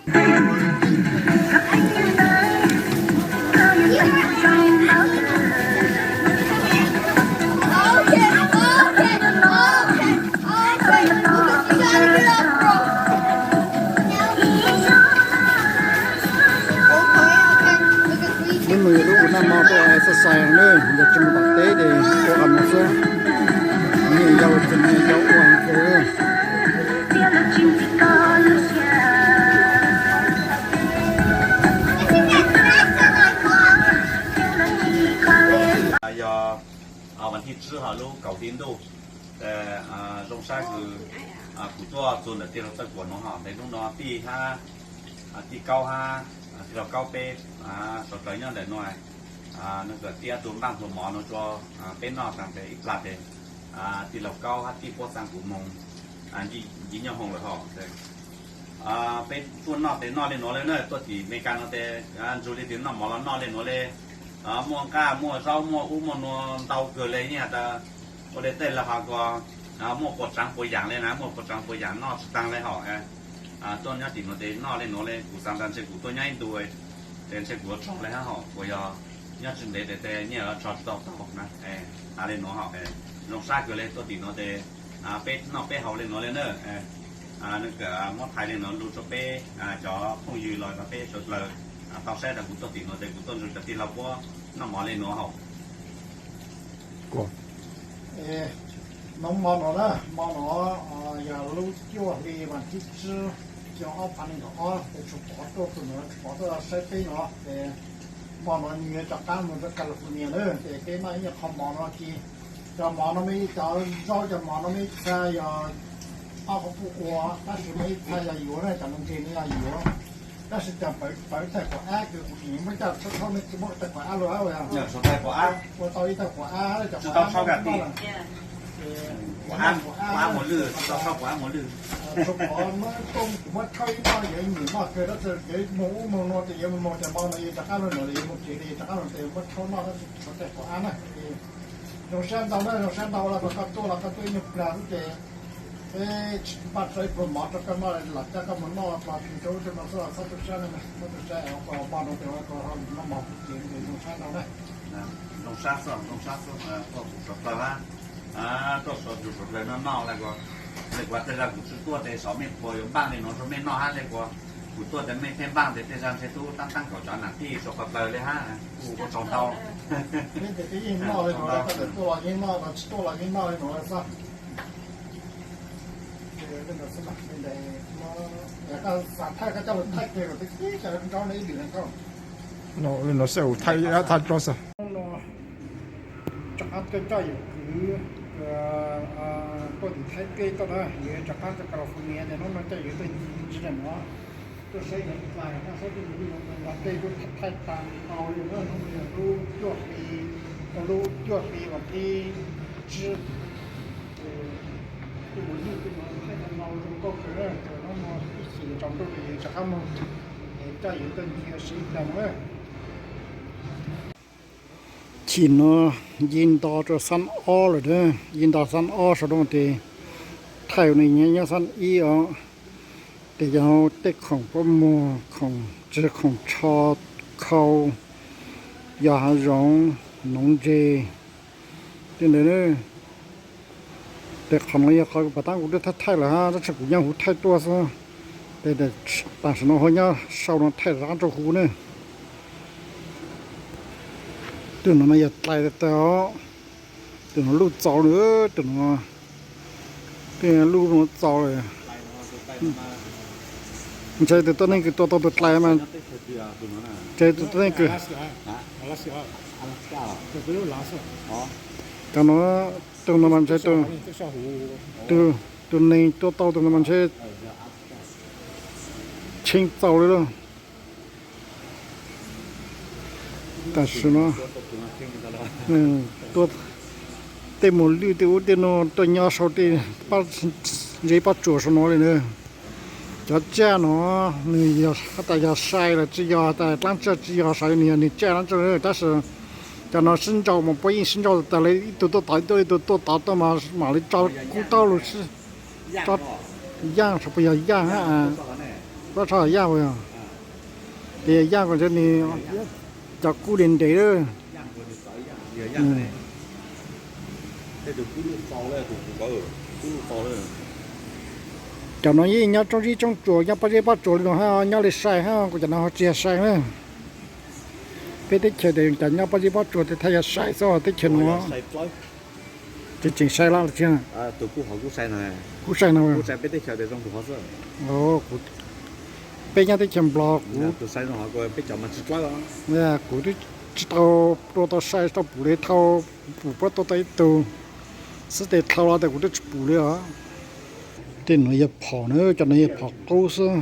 Hnub no yog lub ua noj mov tuaj exercise na, yog tsis mus tom teb ces ua qhov no xwb. Nyias yau txog nyias yau ua heev kawg. Yog vas thib tsib hos lub kaum hli ntuj, zoo sab kws kuv tuaj txug ntawm tij laug Txawj Kuam no hos ntawm hnub no tij hab, tij Kaub hab, tij laug Kaub peb sawv dlawg nyob ntawm no, nws kawm tij ob tug npaaj hlua mov no rua peb noj taag tes ib plag tes tij laug Kaub hab tij Puab xaa kuv moog nce nyob hoov lawm hos. Peb tuaj noj tes noj le nuav le na, tuaj tim Amelikas no tes ntsug le tes noj mov los noj le nuav le. Muaj nqaj muaj zaub muaj ub muaj nuav ntau kawg le, yeej has tas ua le tej lawv has ko muaj puas tsaav puas yaam le na, muaj puas tsaav puas yaam noj tsi taag le hos. Tuaj nyob tim nuav tes noj le nuav le, kuv xaav tas ntshe kuv tuaj nyob ib ntu tes ntshe kuv yuav tso le hab hos, kuas yog nyob tsi ntev tes nyiaj yuav tso tsi tau taug na. Has le nuav hos, zoo sab kawg le tuaj tim nuav tes peb noj peb haus le nuav le na. Nws kawm muab thais le nuav lug rua peb cov phooj ywg los rua peb sawv dlawg tau saib tas kuv tuaj tim nuav tes kuv tuaj ntsug cov tij laug Puab noj mov le nuav hos. Nov mov no na, mov no yog lub cuaj hli vas thib tsib xyoo ob phav nees nkaum ob tes Tshuas Pov tuaj txug nuav, Tshuas Pov tuaj saib peb no tes mov no nws yuav rov qaab mus rua California na, tes peb noj ib nyuag qho mov no ces cov mov no mas ib cov zaub cov mov no mas ib txha yog ob qho puj ua, tab sis mas ib txha yog yuav na, cov nuav ntseg no yog yuav. Tab sis cov pawv thaij quas ab kws kuv tseem muab coj tshawb thaub ne tsis muab thaij quas ab lug ua tau ib tag quas ab, quas ab muas lwj, tau tshawb quas ab muas lwj. Tshuas Pov muab tooj kuv muab tshawb ib noj yuav nyuam noj kawg, tab sis yuav moog ub moog nuav tes yuav moog moog cov mov no yuav rov qaab lug nuav, yuav moog tsev tes yuav rov qaab lug tes muab tshawb noj tab sis tsis muab thaij quas ab na. Zoo sab ntau na, zoo sab ntau los koj tuaj los koj tuaj ib nyuag plag xwb ces peb tsis npaj tso ib pluag mov rau koj noj, lam coj koj mus noj plas tsis rau ub rau no xwb los txhob tu sab na, txhob tu sab, mov no tes noj mov kuv ces zoo sab ntau na. Zoo sab xwb, zoo sab xwb, tuaj kuv suav dlawg hab, tuaj suav ntsuj suav dlawg noj noj le kuas, le kuas tej zag kuv tsi tuaj tes xyov mej puas yuav npaaj le nuav rua mej noj hab le kuas kuv tuaj tes mej pheej npaaj tes tej zag ntshe tub taab taab kom cov nam tij suav dlawg le hab, kuj ua tsaug ntau. Noj le nuav, tuaj los yeej noj, tsis tuaj los yeej noj le nuav xwb. Koj xav thaij koj coj lug thaij kiag kom tib cov nraub no ib lwm le koj. Li no seb kuv thaij thaij rau xwb. Rov qab tuaj coj yawm kwv tuaj tim Thaib teb tuaj na, yawg rov qab rua California tes hnub no coj yawg tuaj ncig ntsis nuav, tuaj saib yawg dlais, saib tej mus lwj los tej tuaj thaij tas tau li na, hnub no yog lub cuaj hli, lub cuaj hli vas thib tsib. Tej mus lwj tej nuav thaij tau ntau zoo nkauj kawg, hnub no ib chim tsaus ntuj tes yawg rov qab moog, coj yawg tuaj ncig sib dlaag na. Chim no yim nto rua xab ob lawm, yim nto xab ob sau doo tes thaij nws nyob xab ib os. Tes yog tej khoom puab muag, khoom tsw khoom tsho, khau, yog hav zoov, noov ntse, tej ntawd. Tes qhov no yog qhov pas taab kuv twb thaij thaij lawm hab, tab sis kuv nyob huv thaij tuaj xwb. Tes tam sim no ho nyob sau no thaij rov qab rua huv ne. Tus no mas yog dlais tag tag os. Tus no luj txaus lawm, tus no, tej luj no txaus lawm. Ntshe tus tuab neeg kws tua tau tus dlais mas, ntshe tus tuab neeg kws, cov no, tus no mas ntshe tus, tus neeg tua tau tus no mas ntshe tsheej txaus li lawm. Tam sim no tej mus lwj tej ub tej no tuaj nyob sau tej, ntsib pob tsuas sau no li na. Cov tsaj no nws yog has tas yog sai los tsis yog, has tas dlaab tsaj tsis yog sai, nws yog nws tsaj dlaab tsaj, tab sis cov no sib nrau mas puab yeej sib nrau tas tas li, ib tug tuaj tod ib tug, ib tug tuaj tod tuaj mas mam li tso kub taub lug sib, tso yaaj, puas yog yaaj hab. Koj tso yaj puas yog? Tias yaj ko ntshe nws cov kub ntev ntev lawm. Cov no yeej nyob tsoob zib tsoob tsuas, nyob pob zeb pob tsuas li no hab nyob li sai hab, kuv cov no ho tsis yog sai na. Peb teb chaws tes cov nyob pob zeb pob tsuas tes thaj yog sai xwb, teb chaws no tseem tseem sai lawm tsis? Kuj sai no. Peb nyob teb chaws Nplog kuv, kuv twb tsis tau tua tau sai tau pum li, dhau pum puab tua tau ib tug xwb tes dhau los tes kuv twb tsis pum li os. Tej no yog phom na, cov no yog phom qub xwb.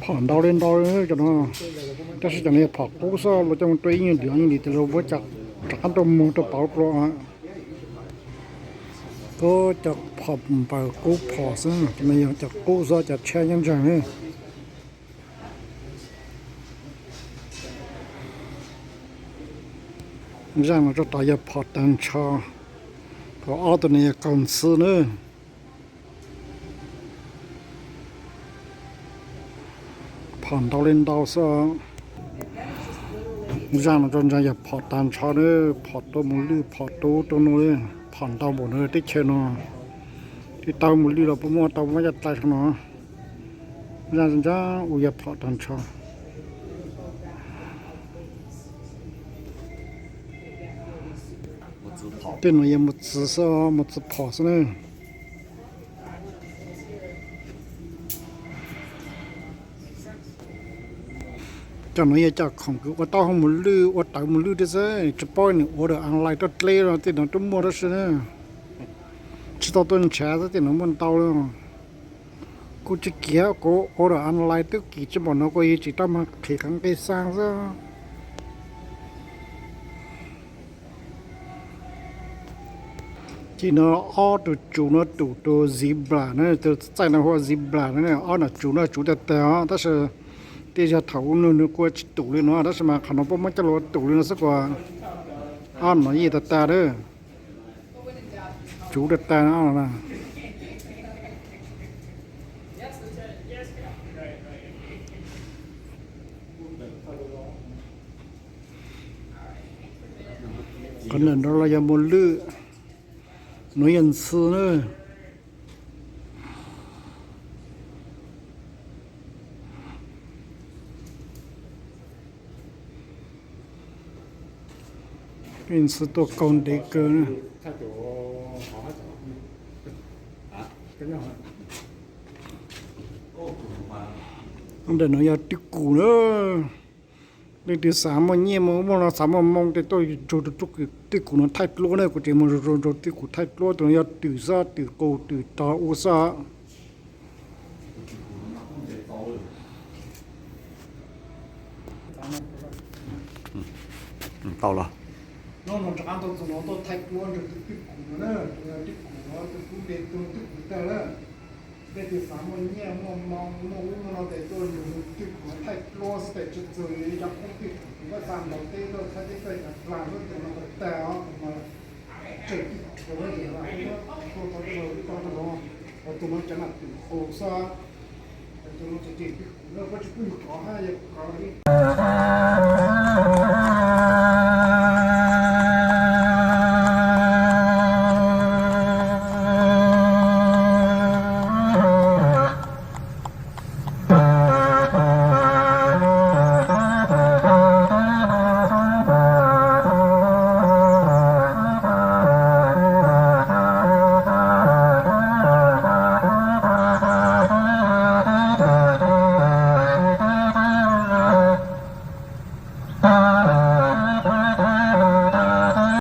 Phom ntau li ntau li cov no, tab sis cov no yog phom qub xwb, luag coj mus tua ib nyuag diav ib nyuag diav tes luag muab cov rov qab rau moog rau pauv dlua. Cov phom npaws qub phom xwb, cov no yog cov qub xwb, cov tshiab nyob ntseeg. Zaaj no rau tod yog phom taag nrho, phom ob tug no yog kaug ntxhw na. Phom ntau li ntau xwb. Zaaj no rau ntseeg yog phom taag nrho na, phom tua mus lwj phom tua ub tua no, phom ntau npaum no teb chaws no. Twb tau mus lwj los puas muaj tau muab coj dlai rau no. Zaaj ntseeg ua yog phom taag nrho. Tej no yog mus txwv xwb, mus txwv phom xwb na. Cov no yog cov khoom kws ua tau hauv mus lwj, ua tawv mus lwj thiab xwb, tsis paub nws order online tuaj dleb no tej no twb muaj tab sis na, tsis tau tuaj nrhav xwb tej no muaj ntau li. Kuv tsis kiv, kuv order online twb kiv tsis npaum no kuv yeej tsis tau mag qhia qeeb nqe xaab xwb. Ces no ob tug tsuv no tus tus zebra na, tus txaij no hu ua zebra na, ob nom tsuv no tsuv tag tag os, tab sis tej zaug thaum ub nws kuj tsis tus li no tab sis mas qhov no puab muab coj los tus li no xwb kuas ob no yeej tag tag lawm. Tsuv tag tag no. Qhov ntawm no los yog mus lwj, no yog ntxhw na. Peb ntxhw tuaj kaug ntev kawg. Ntawm no yog twj kum na. Leej twg xav muaj nyiaj muaj ub muaj no, xav muaj moo tes tuaj nrug rau twj kum no thaij duab na, kuv tseem mus nrug rau twj kum thaij duab. Tus no yog twm xwb, twm qus twm rog ua xwb. Tau los. No rov qab tau tus no tuaj thaij duab nrug tus twj kum no na, tus twj kum no tus kub npe tus twj kum tag lawm. Leej twg xav muaj nyiaj muaj moo muaj ub muaj no tes tuaj nrug twj kum no thaij duab xwb tes tsis txog li cov qoob twj kum koj xa ntaus teb tuaj thaij teb tuaj cov dlag tuaj tus no tag os, tus no tseem twj kum no tes tuaj tau tus no, tus no cov nam twm qus xwb. Tus no tseem twj kum no koj tsis pub yug kov hab yog kov li.